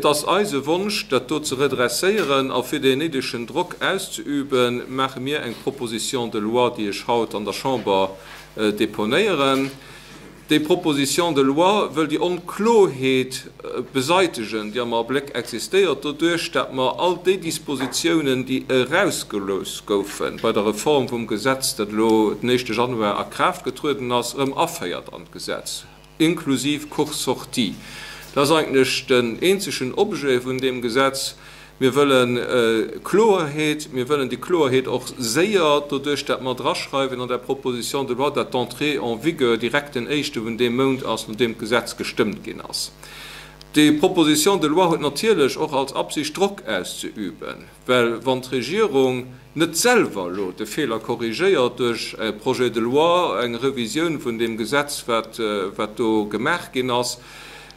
Et ass eise Wonsch, dat do ze redresséieren, a fir deen néidegen Drock auszeüben, maache mir eng Proposition de loi, déi ech haut an der Chamber deponéieren. Déi Proposition de loi wëll déi Onkloheet beseitegen, déi am Abléck existéiert, doduerch dat mer all déi Dispositiounen, déi erausgelooss goufe bei der Reform vum Gesetz, dat elo den éischte Januar a Kraaft getrueden ass, erëm aféiert an d'Gesetz, inklusiv Cours-sortie. Dat ass eigentlech den eenzegen Objet vun deem Gesetz. Mir wëlle Kloerheet. Mir wëllen déi Kloerheet och séier, doduerch dat mer draschreiwen an der Proposition de loi, dat d'Entrée en vigueur direkt den éischte vun deem Mount ass, nodeem d'Gesetz gestëmmt ginn ass. Déi Proposition de loi huet natierlech och als Absicht, Drock auszeüben, well wann d'Regierung net selwer elo de Feeler korrigéiert duerch e Projet de loi, eng Revisioun vun deem Gesetz, wat do gemaach ginn ass,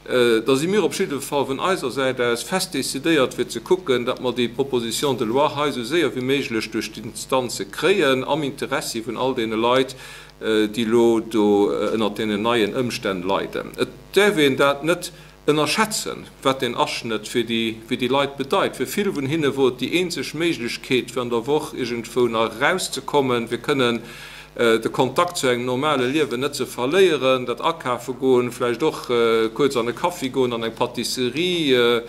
Da si mir op jidde Fall vun eiser Säit aus fest decidéiert, fir ze kucken, datt mer déi Proposition de loi hei esou séier wéi méiglech duerch d'Instanze kréien, am Interessi vun all deene Leit, déi elo do ënnert deenen neien Ëmstänn leiden. Et däerf een dat net ënnerschätzen, wat deen Aschnëtt fir déi, fir déi Leit bedeit. Fir vill vun hinne wor et déi eenzeg Méiglechkeet, fir an der Woch iergendwou nach erauszekommen, fir kënnen de Kontakt zu engem normale Liewen net ze verléieren, dat akafe goen, vläicht och kuerz an e Kaffi goen, an eng Pâtisserie,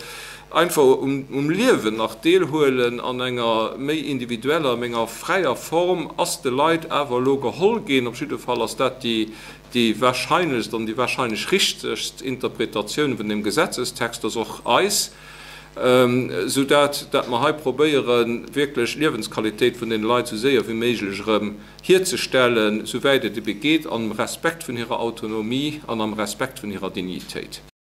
einfach um Liewen nach deelhuelen an enger méi individueller, ménger fräier Form, ass de Leit awer elo geholl ginn. Op jidde Fall ass dat déi wahrscheinlechst an déi wahrscheinlech richtegst Interpretatioun vun deem Gesetzestext, ass och eis. Sou dat dat mer hei probéieren, wierklech d'Liewensqualitéit vun deene Leit sou séier wéi méiglech erëm hierzestellen, sou wäit et ebe geet, am Respekt vun hirer Autonomie an am Respekt vun hirer Dignitéit.